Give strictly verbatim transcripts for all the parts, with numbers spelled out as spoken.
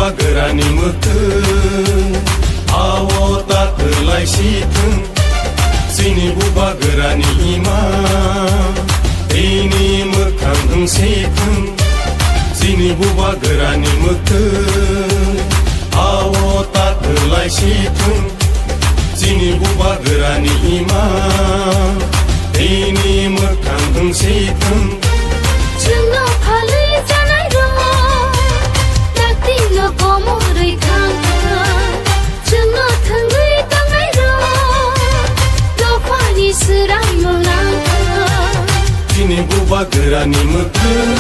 Bubagrani mwkhwng, ao ta kwlai si thwng. Chini bubagrani ima, tini mwkhang wng si thwng. Chini bubagrani mwkhwng, ao ta kwlai si thwng. Chini bubagrani ima, tini mwkhang wng si thwng. Chwngno phalwi chanai rok, dakti no komorwi thang thang. Chwngno thwngwi tongnai rok, dophani swrang no lang thang. Chini bubagrani mwkhwng.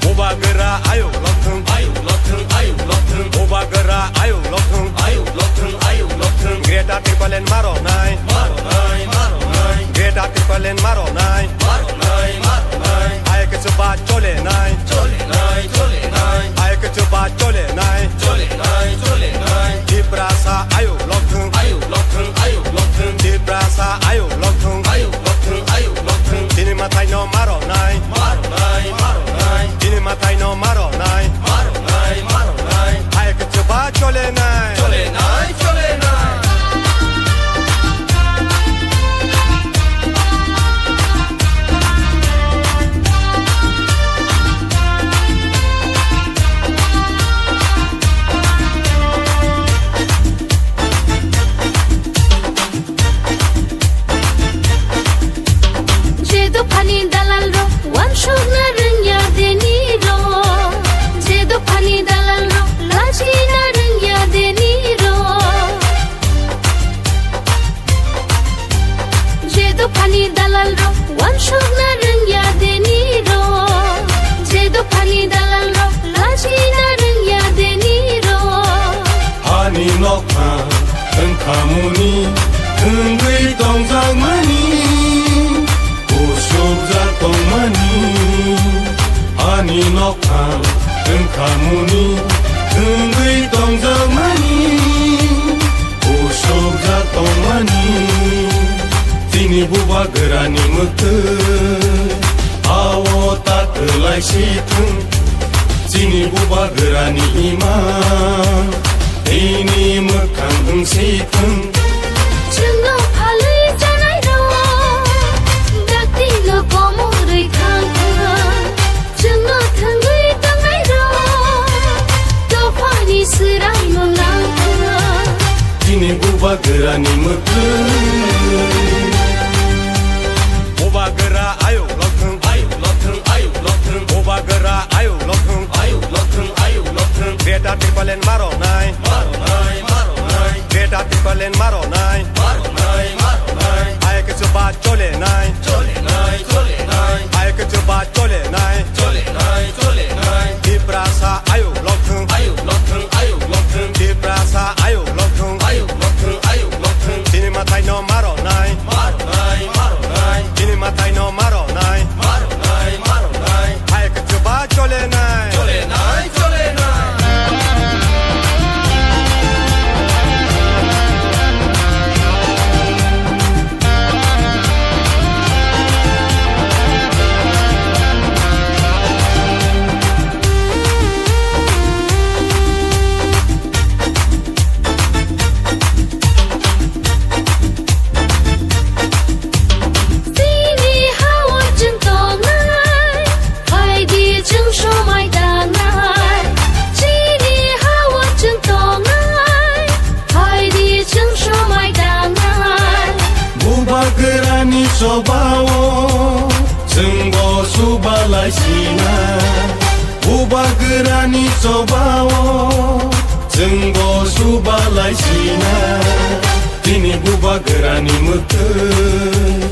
Bubagra ayuk lokthwng, ayuk lokthwng, ayuk lokthwng. Bubagra ayuk lokthwng, ayuk lokthwng, ayuk lokthwng. Greater Tipraland maronai, maronai, maronai. Greater Tipraland maronai, maronai, maronai. Ayuk chuba cholenai, cholenai, cholenai. Ayuk chuba cholenai, cholenai, cholenai. Tiprasa ayuk lokthwng, ayuk lokthwng, ayuk lokthwng. Tiprasa ayuk lokthwng, ayuk lokthwng, ayuk lokthwng. Chini mathai no maronai, maronai, maronai. Chini mathai no maronai, maronai, maronai. Ayuk chuba cholenai, cholenai, cholenai. Je dophani dalal rok, wansukna rwngya deni rok. Je dophani dalal rok, lachina rwngya deni rok. Je dophani dalal rok, wansukna rwngya deni rok. Je dophani dalal rok, lachina rwngya deni rok. Ani nokha wngkhamuni, wngwi tongjakmani, usukjak tongmani. Ani nokha wngkhamuni, wngwi tongjakmani, usukjak tongmani. Chini bubagrani mwkhwng, ao ta kwlai si thwng. Chini bubagrani ima, tini mwkhang wng si thwng. Chwngno phalwi chanai rok, dakti no komorwi thang thang. Chwngno thwngwi tongnai rok, dophani swrang no lang thang. Chini bubagrani mwkhwng. Bubagra ayuk lokthwng, ayuk lokthwng, ayuk lokthwng. Bubagra ayuk lokthwng, ayuk lokthwng, ayuk lokthwng. Greater Tipraland maronai, maronai, maronai. Greater Tipraland maronai, maronai, maronai. Ayuk chuba cholenai, cholenai, cholenai. Ayuk chuba cholenai, cholenai, cholenai. Tiprasa ayuk lokthwng, ayuk lokthwng, ayuk lokthwng. Tiprasa ayuk lokthwng, ayuk lokthwng, ayuk lokthwng. Chini mathai no maronai, maronai, maronai. Chini mathai no maronai, maronai, maronai. Ayuk chuba cholenai, cholenai, cholenai. Chini ha-o chwng tongnai, phaidi chwng somai tangnai. Chini ha-o chwng tongnai, phaidi chwng somai tangnai. Bubagrani chobao chwngbo subalai sina. Bubagrani chobao chwngbo subalai sina. Chini bubagrani mwkhwng,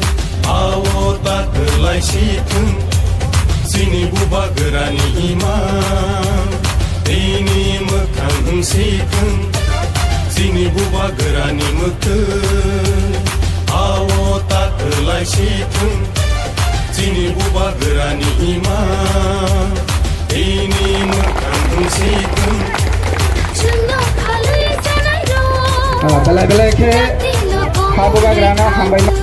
ao ta kwlai si thwng. Chini bubagrani ima, tini mwkhang wng si thwng. Chini bubagrani mwkhwng, ao ta kwlai si thwng. Chini bubagrani ima, tini mwkhang wng si thwng. Chwngno phalwi chanai rok, ah, belai belai khe dakti no ha bubagrano hambai ma.